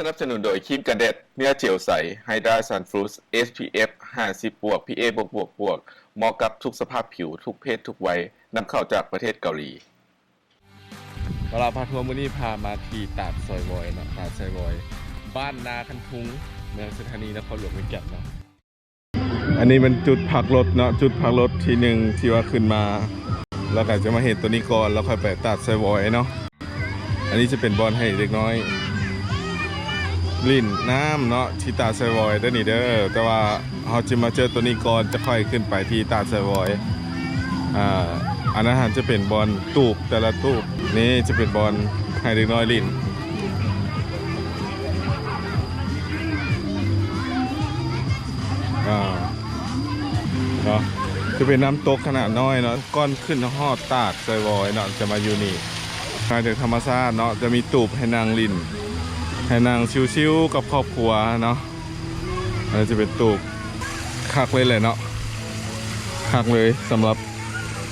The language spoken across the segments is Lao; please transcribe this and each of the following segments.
ສະໜັບສະໜູນໂດຍ ຄຣີມກັນແດດເນື້ອເຈວໃສ Hydra Sun Fruit ເອສ ພີ ເອັຟ ຫ້າສິບບວກ ພີ ເອ ບວກ ບວກ ບວກ ເໝາະກັບທຸກສະພາບຜິວ, ທຸກເພດ, ທຸກໄວ, ນຳເຂົ້າຈາກປະເທດເກົາຫຼີ. ຕະຫຼາດພາທົວມື້ນີ້ພາມາທີ່ຕາດຊອຍວອຍເນາະ, ຕາດຊອຍວອຍ ບ້ານນາຄັນທຸງ, ເມືອງໄຊທານີ, ນະຄອນຫຼວງວຽງຈັນເນາະ. ອັນນີ້ແມ່ນຈຸດພັກລົດເນາະ, ຈຸດພັກລົດທີໜຶ່ງທີ່ວ່າຂຶ້ນມາ ແລ້ວກໍຈະມາເຮັດໂຕນີ້ກ່ອນ ແລ້ວຄ່ອຍໄປຕາດຊອຍວອຍເນາະ. ອັນນີ້ຈະເປັນບ່ອນໃຫ້ເດັກນ້ອຍຫຼິ້ນນ້ຳເນາະ ທີ່ຕາດຊອຍວອຍເດີນີ້ເດີ, ແຕ່ວ່າເຮົາຈະມາເຈີໂຕນີ້ກ່ອນ ຈະຄ່ອຍຂຶ້ນໄປທີ່ຕາດຊອຍວອຍ. ອ່າ ອັນນັ້ນຫັ້ນຈະເປັນບ່ອນຕູບ ແຕ່ລະຕູບນີ້ຈະເປັນບ່ອນໃຫ້ເດັກນ້ອຍຫຼິ້ນ. ອ່າ ເນາະ ຈະເປັນນ້ຳຕົກຂະໜາດນ້ອຍເນາະ. ກ່ອນຂຶ້ນຮອດຕາດຊອຍວອຍເນາະ ຈະມາຢູ່ນີ້ ມາຈາກທຳມະຊາດເນາະ, ຈະມີຕູບໃຫ້ນັ່ງຫຼິ້ນ ໃຫ້ນັ່ງຊິວໆກັບຄອບຄົວເນາະ. ອັນນີ້ຈະເປັນຕູບ ຄັກເລີຍແຫຼະເນາະ, ຄັກເລີຍສຳລັບ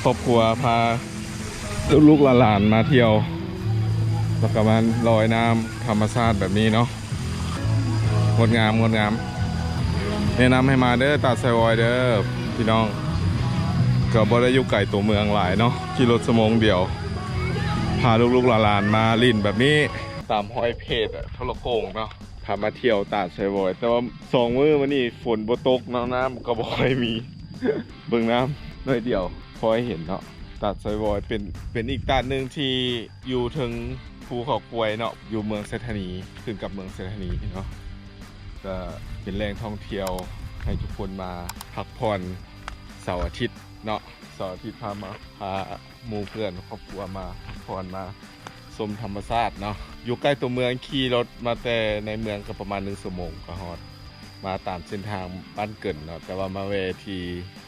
ຄອບຄົວພາລູກໆຫຼານໆມາທ່ຽວ ແລ້ວກໍມາລອຍນ້ຳທຳມະຊາດແບບນີ້ເນາະ. ງົດງາມ, ງົດງາມ. ແນະນຳໃຫ້ມາເດີ ຕາດຊອຍວອຍເດີພີ່ນ້ອງ. ກໍບໍ່ໄດ້ຢູ່ໄກຕົວເມືອງຫຼາຍເນາະ, ຂີ່ລົດຊົ່ວໂມງດຽວ ພາລູກໆຫຼານໆມາຫຼິ້ນແບບນີ້ ຕາມຮອຍເພດໂທລະໂຂງເນາະ. ພາມາທ່ຽວຕາດຊອຍວອຍ, ແຕ່ວ່າສອງມື້ມານີ້ຝົນບໍ່ຕົກເນາະ, ນ້ຳກໍບໍ່ຄ່ອຍມີ. ເບິ່ງນ້ຳໜ້ອຍດຽວ ພໍໃຫ້ເຫັນເນາະ. ຕາດຊອຍວອຍເປັນ ເປັນອີກຕາດໜຶ່ງທີ່ຢູ່ເທິງພູເຂົາຄວາຍເນາະ, ຢູ່ເມືອງໄຊທານີ, ຂຶ້ນກັບເມືອງໄຊທານີເນາະ. ກະເປັນແຫຼ່ງທ່ອງທ່ຽວໃຫ້ທຸກຄົນມາພັກຜ່ອນເສົາອາທິດເນາະ, ເສົາອາທິດພາມາ ພາໝູ່ເພື່ອນຄອບຄົວມາພັກຜ່ອນ ມາ ຊົມທຳມະຊາດເນາະ. ຢູ່ໃກ້ຕົວເມືອງ, ຂີ່ລົດມາແຕ່ໃນເມືອງກໍປະມານໜຶ່ງຊົ່ວໂມງກໍຮອດ, ມາຕາມເສັ້ນທາງບ້ານເກີນເນາະ, ແຕ່ວ່າມາແວ່ທີ່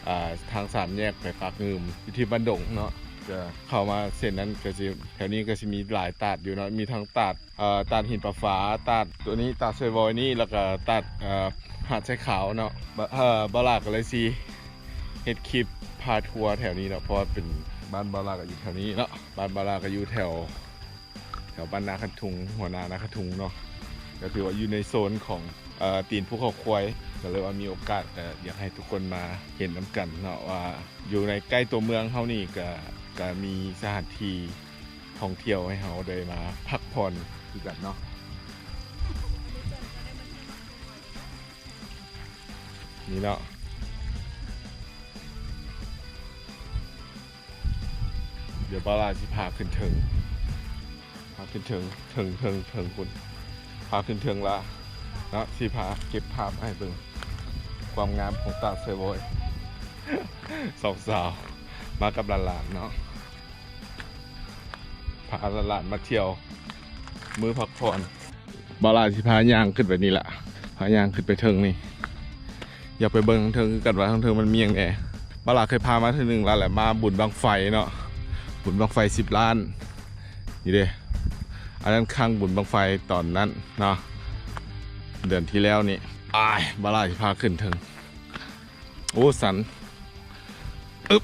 ອ່າ ທາງສາມແຍກໄປປາກງື່ມ ຢູ່ທີ່ບ້ານດົງເນາະ. ຈະເຂົ້າມາເສັ້ນນັ້ນກໍຊິ ແຖວນີ້ກໍຊິມີຫຼາຍຕາດຢູ່ເນາະ, ມີທັງຕາດ ເອີ ຕາດຫີນປາຟ້າ, ຕາດຕົວນີ້ ຕາດຊອຍວອຍນີ້ ແລ້ວກໍຕາດ ເອີ ຫາດຊາຍຂາວເນາະ. ບ- ເອີ ບ່າວຫຼ້າກໍເລີຍຊິເຮັດຄລິບພາທົວແຖວນີ້ເນາະ, ເພາະວ່າເປັນ ບ້ານບ່າວຫຼ້າກໍຢູ່ແຖວນີ້ເນາະ. ບ້ານບ່າວຫຼ້າກໍຢູ່ແຖວ ແຖວບ້ານນາຄັນທຸງ, ຫົວໜ້ານາຄັນທຸງເນາະ, ກໍຖືວ່າຢູ່ໃນໂຊນຂອງ ເອີ ຕີນພູເຂົາຄວາຍ. ກໍເລີຍວ່າມີໂອກາດ ກໍຢາກໃຫ້ທຸກຄົນມາເຫັນນຳກັນເນາະ ວ່າຢູ່ໃນໃກ້ຕົວເມືອງເຮົານີ້ ກໍ ກໍມີສະຖານທີ່ທ່ອງທ່ຽວໃຫ້ເຮົາໄດ້ມາພັກຜ່ອນຄືກັນເນາະ. ນີ້ເນາະ. ດຽວບ່າວຫຼ້າຊິພາຂຶ້ນເທິງ, ພາຂຶ້ນເທິງ ເທິງ ເທິງ ເທິງພຸ້ນ, ພາຂຶ້ນເທິງລະເນາະ, ຊິພາເກັບພາບໃຫ້ເບິ່ງຄວາມງາມຂອງຕາດຊອຍວອຍ. ສອງສາວມາກັບຫຼານໆເນາະ, ພາຫຼານໆມາທ່ຽວມື້ພັກຜ່ອນ. ບ່າວຫຼ້າຊິພາຍ່າງຂຶ້ນໄປນີ້ລະ, ພາຍ່າງຂຶ້ນໄປເທິງນີ້. ຢາກໄປເບິ່ງທາງເທິງຄືກັນວ່າທາງເທິງມັນມີຫຍັງແດ່. ບ່າວຫຼ້າເຄີຍພາມາເທື່ອໜຶ່ງລະ ແລະ ມາບຸນບັ້ງໄຟເນາະ, ບຸນບັ້ງໄຟສິບລ້ານ. ນີ້ເດ້ ອັນນັ້ນຄັ້ງບຸນບັ້ງໄຟຕອນນັ້ນເນາະ, ເດືອນທີ່ແລ້ວນີ້. ອ້າຍ ບ່າວຫຼ້າຊິພາຂຶ້ນເທິງ. ໂອ້ ສັນ. ອຶບ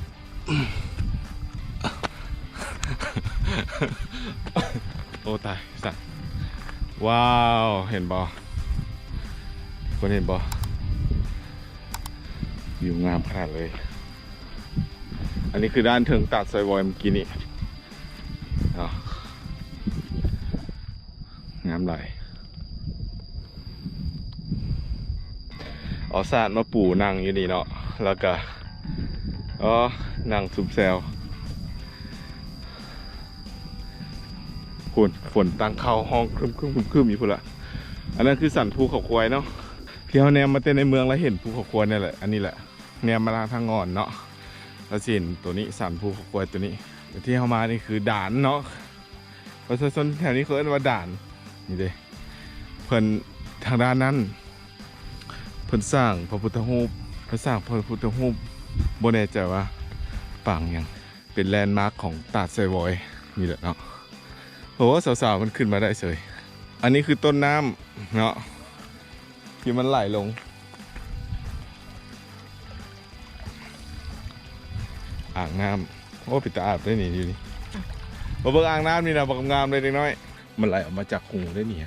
ໂອ້ ຕາຍ ສັນ. ວ້າວ ເຫັນບໍ່ ທຸກຄົນເຫັນບໍ່? ວິວງາມຂະໜາດເລີຍ. ອັນນີ້ຄືດ້ານເທິງຕາດຊອຍວອຍເມື່ອກີ້ນີ້ເນາະ. ງາມຫຼາຍ. ເອົາສາດມາປູນັ່ງຢູ່ນີ້ເນາະ, ແລ້ວກະ ອໍ ນັ່ງຊຸມແຊວ. ພຸ້ນ ຝົນຕັ້ງເຂົ້າ ຮ້ອງຄຶມໆໆໆຢູ່ພຸ້ນລະ. ອັນນັ້ນຄືສັນພູເຂົາຄວາຍເນາະ, ທີ່ເຮົາແນມມາແຕ່ໃນເມືອງລະເຫັນພູເຂົາຄວາຍນີ້ແຫຼະ. ອັນນີ້ແຫຼະ ແນມມາທາງງອນເນາະ, ລະຊິເຫັນໂຕນີ້ ສັນພູເຂົາຄວາຍໂຕນີ້. ທີ່ເຮົາມານີ້ຄືດານເນາະ, ປະຊາຊົນແຖວນີ້ເຂົາເອີ້ນວ່າດານ. ນີ້ເດ້ ເພິ່ນ ທາງດ້ານນັ້ນ ເພິ່ນສ້າງພະພຸດທະຮູບ, ເພິ່ນສ້າງພະພຸດທະຮູບ ບໍ່ແນ່ໃຈວ່າປາງຫຍັງ, ເປັນແລນມາກຂອງຕາດຊອຍວອຍນີ້ແຫຼະເນາະ. ໂອ້ ສາວໆມັນຂຶ້ນມາໄດ້ເສີຍ. ອັນນີ້ຄືຕົ້ນນ້ຳເນາະ ທີ່ມັນໄຫຼລົງ ອ່າງນ້ຳ. ໂອ້ ເປັນຕາອາບເດ້ນີ້ ຢູ່ນີ້. ມາເບິ່ງອ່າງນ້ຳນີ້ນະ, ບັກງາມເລີຍເດັກນ້ອຍ. ມັນໄຫຼອອກມາຈາກຮູເດ້ນີ້.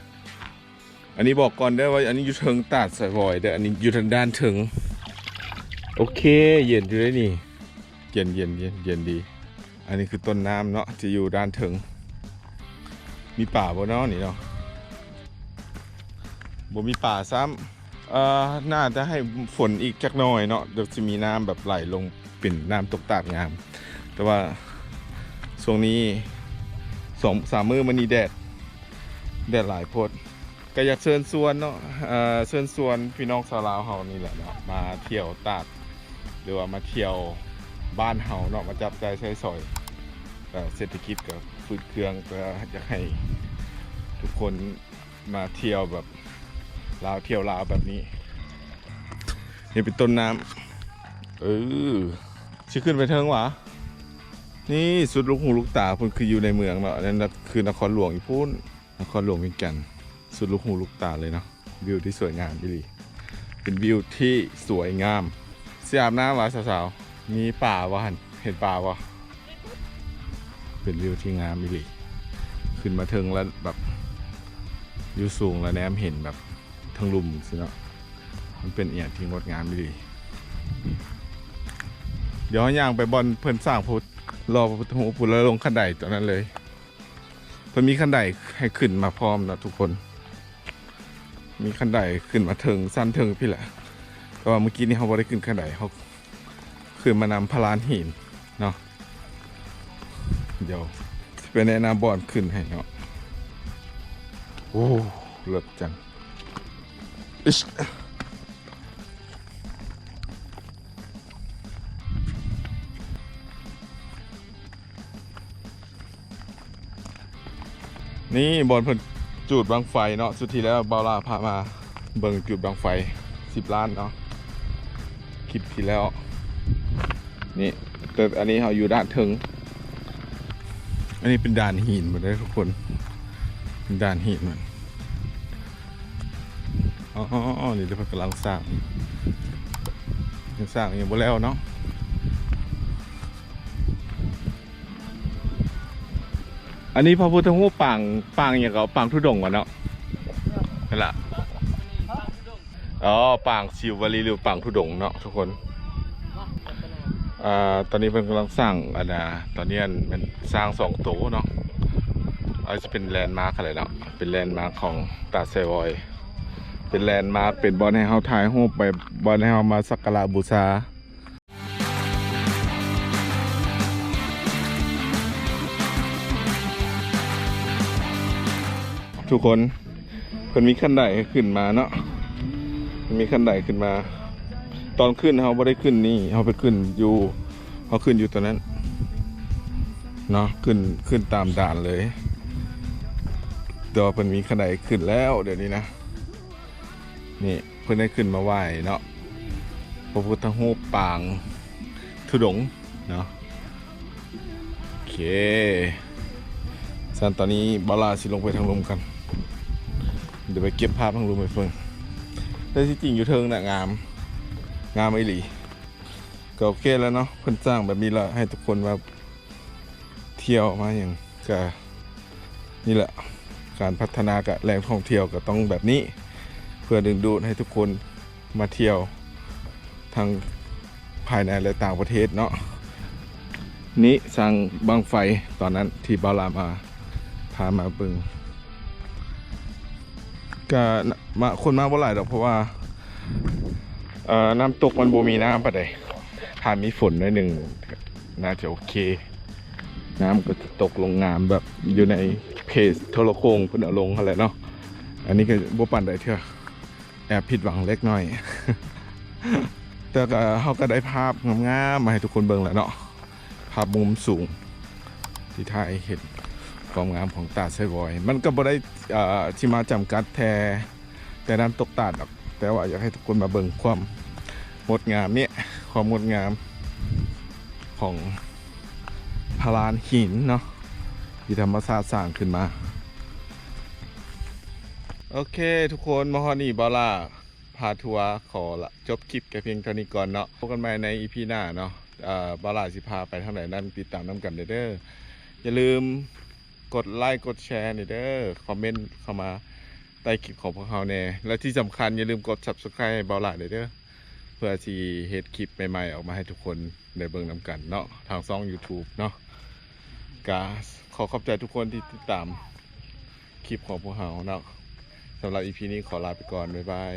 ອັນນີ້ບອກກ່ອນເດີວ່າ ອັນນີ້ຢູ່ເທິງຕາດສາຍວອຍເດີ ອັນນີ້ຢູ່ທາງດ້ານເທິງ. ໂອເຄ ເຢັນຢູ່ເດ້ນີ້ ເຢັນ ເຢັນ ເຢັນ ເຢັນດີ. ອັນນີ້ຄືຕົ້ນນ້ຳເນາະ ຈະຢູ່ດ້ານເທິງ. ມີປາບໍ່ເນາະນີ້ເນາະ? ບໍ່ມີປາຊ້ຳ. ເອີ ໜ້າຈະໃຫ້ຝົນອີກຈັກໜ່ອຍເນາະ ດຽວຊິມີນ້ຳແບບໄຫຼລົງເປັນນ້ຳຕົກຕາດງາມ. ແຕ່ວ່າຊ່ວງນີ້ສອງສາມມື້ມານີ້ແດດ ແດດຫຼາຍໂພດ. ກໍຢາກເຊີນຊວນເນາະ ເອີ ເຊີນຊວນພີ່ນ້ອງຊາວລາວເຮົານີ້ແຫຼະເນາະ ມາທ່ຽວຕາດ ຫຼືວ່າມາທ່ຽວບ້ານເຮົາເນາະ ມາຈັບຈ່າຍໃຊ້ສອຍ ເອີ ເສດຖະກິດກໍຟື້ນເຄືອງ. ກໍຢາກໃຫ້ທຸກຄົນມາທ່ຽວແບບລາວທ່ຽວລາວແບບນີ້. ນີ້ເປັນຕົ້ນນ້ຳ ເອີ ຊິຂຶ້ນໄປເທິງຫວາ? ນີ້ສຸດລູກຫູລູກຕາພຸ້ນ ຄືຢູ່ໃນເມືອງເນາະ ອັນນັ້ນນະ ຄືນະຄອນຫຼວງຢູ່ພຸ້ນ ນະຄອນຫຼວງວຽງຈັນ ສຸດລູກຫູລູກຕາເລີຍເນາະ. ວິວທີ່ສວຍງາມອີ່ຫຼີ ເປັນວິວທີ່ສວຍງາມ. ຊິອາບນ້ຳຫວາສາວໆ? ມີປາບໍ່ຫັ້ນ? ເຫັນປາບໍ່? ເປັນວິວທີ່ງາມອີ່ຫຼີ ຂຶ້ນມາເທິງແລ້ວແບບຢູ່ສູງແລ້ວແນມເຫັນແບບທາງລຸ່ມຊີ້ເນາະ ມັນເປັນອີ່ຫຍັງທີ່ງົດງາມອີ່ຫຼີ. ດຽວເຮົາຍ່າງໄປບ່ອນເພິ່ນສ້າງພຸດ ລໍພະພຸດທະຮູບພຸ້ນ ແລ້ວລົງຄັນໄດຕົວນັ້ນເລີຍ. ເພິ່ນມີຄັນໄດໃຫ້ຂຶ້ນມາພ້ອມເນາະທຸກຄົນ ມີຄັນໄດຂຶ້ນມາເທິງ ຊັ້ນເທິງພີ້ແຫຼະ. ແຕ່ວ່າມື້ກີ້ນີ້ເຮົາບໍ່ໄດ້ຂຶ້ນຄັນໄດ ເຮົາຂຶ້ນມານຳພະລານຫີນເນາະ. ດຽວຊິໄປແນະນຳບ່ອນຂຶ້ນໃຫ້ເນາະ. ໂອ້ ເລີດຈັງ ອິ໊ສ. ນີ້ບ່ອນເພິ່ນຈູດບັ້ງໄຟເນາະ ຊຸດທີ່ແລ້ວບ່າວຫຼ້າພາມາເບິ່ງຈູດບັ້ງໄຟສິບລ້ານເນາະ ຄລິບທີ່ແລ້ວ. ນີ້ ແຕ່ອັນນີ້ເຮົາຢູ່ດ້ານເທິງ ອັນນີ້ເປັນດ່ານຫີນໝົດເດ້ທຸກຄົນ ເປັນດ່ານຫີນໝົດ. ອໍ ນີ້ເພິ່ນກຳລັງສ້າງ ຍັງສ້າງຍັງບໍ່ແລ້ວເນາະ. ອັນນີ້ພະພຸດທະຮູບປາງ ປາງຫຍັງກໍ ປາງທຸດົງຫວາເນາະ ຫັ້ນລະ. ອໍ ປາງສິວວະລີ ຫຼືປາງທຸດົງເນາະທຸກຄົນ. ອ່າ ຕອນນີ້ເພິ່ນກຳລັງສ້າງ ອັນນ່າ ຕອນນີ້ແມ່ນຊ້າງສອງໂຕເນາະ ອາດຈະເປັນແລນມາກຫັ້ນແຫຼະເນາະ ເປັນແລນມາກຂອງຕາດສາຍວອຍ ເປັນແລນມາກ ເປັນບ່ອນໃຫ້ເຮົາຖ່າຍຮູບໄປ ບ່ອນໃຫ້ເຮົາມາສັກກາລະບູຊາ. ທຸກຄົນ ເພິ່ນມີຄັນໄດໃຫ້ຂຶ້ນມາເນາະ ເພິ່ນມີຄັນໄດຂຶ້ນມາ. ຕອນຂຶ້ນເຮົາບໍ່ໄດ້ຂຶ້ນນີ້ ເຮົາໄປຂຶ້ນຢູ່ ເຮົາຂຶ້ນຢູ່ຕົວນັ້ນເນາະ ຂຶ້ນ ຂຶ້ນຕາມດ່ານເລີຍ. ແຕ່ວ່າເພິ່ນມີຄັນໄດຂຶ້ນແລ້ວດຽວນີ້ນະ ນີ້ ເພິ່ນໄດ້ຂຶ້ນມາໄຫວ້ເນາະ ພະພຸດທະຮູບປາງທຸດົງເນາະ. ໂອເຄ ຊັ້ນຕອນນີ້ບ່າວຫຼ້າຊິລົງໄປທາງລຸ່ມກັນ ດຽວໄປເກັບພາບທາງລຸ່ມໃຫ້ເບິ່ງ. ແຕ່ທີ່ຈິງຢູ່ເທິງນະງາມ ງາມອີ່ຫຼີ. ກໍໂອເຄແລ້ວເນາະ ເພິ່ນສ້າງແບບນີ້ລະ ໃຫ້ທຸກຄົນມາທ່ຽວມາຫຍັງ ກະນີ້ແຫຼະ ການພັດທະນາກະແຫຼ່ງທ່ອງທ່ຽວກະຕ້ອງແບບນີ້ ເພື່ອດຶງດູດໃຫ້ທຸກຄົນມາທ່ຽວທັງພາຍໃນ ແລະ ຕ່າງປະເທດເນາະ. ນີ້ສ້າງບັ້ງໄຟຕອນນັ້ນທີ່ບ່າວຫຼ້າມາ ພາມາເບິ່ງ ກະມາ ຄົນມາບໍ່ຫຼາຍດອກ ເພາະວ່າ ເອີ ນ້ຳຕົກມັນບໍ່ມີນ້ຳປານໃດ ຖ້າມີຝົນໜ້ອຍໜຶ່ງ ໜ້າຈະໂອເຄ ນ້ຳກໍຈະຕົກລົງງາມແບບຢູ່ໃນເພຈໂທລະໂຄ່ງເພິ່ນເອົາລົງຫັ້ນແຫຼະເນາະ. ອັນນີ້ກໍບໍ່ປານໃດເທື່ອ ແອບຜິດຫວັງເລັກນ້ອຍ ແຕ່ກໍ ເຮົາກໍໄດ້ພາບງາມໆມາໃຫ້ທຸກຄົນເບິ່ງແລ້ວເນາະ ພາບມຸມສູງທີ່ຖ່າຍເຫັນຄວາມງາມຂອງຕາດໄຊວອຍ. ມັນກໍບໍ່ໄດ້ ເອີ ທີ່ມາຈຳກັດແຕ່ ແຕ່ນ້ຳຕົກຕາດດອກ ແຕ່ວ່າຢາກໃຫ້ທຸກຄົນມາເບິ່ງຄວາມງົດງາມນີ້ ຄວາມງົດງາມຂອງພະລານຫີນເນາະ ທີ່ທຳມະຊາດສ້າງຂຶ້ນມາ. ໂອເຄ ທຸກຄົນ ມາຮອດນີ້ ບ່າວຫຼ້າພາທົວຂໍລະ ຈົບຄລິບແຕ່ພຽງເທົ່ານີ້ກ່ອນເນາະ. ພົບກັນໃໝ່ໃນອີພີໜ້າເນາະ ເອີ ບ່າວຫຼ້າຊິພາໄປທາງໃດນັ້ນ ຕິດຕາມນຳກັນເດີ. ຢ່າລືມ ກົດໄລກົດແຊແດ່ເດີ ຄອມເມັນເຂົ້າມາ ໃຕ້ຄລິບຂອງພວກເຮົາແດ່ ແລະທີ່ສຳຄັນຢ່າລືມກົດ Subscribe ໃຫ້ເບົາຫຼ້າແດ່ເດີ ເພື່ອຊິເຮັດຄລິບໃໝ່ໆອອກມາໃຫ້ທຸກຄົນໄດ້ເບິ່ງນຳກັນເນາະ ທາງຊ່ອງ YouTube ເນາະ. ກະຂໍຂອບໃຈທຸກຄົນທີ່ຕິດຕາມຄລິບຂອງພວກເຮົາເນາະ. ສຳລັບ ອີພີ ນີ້ຂໍລາໄປກ່ອນ ບາຍບາຍ.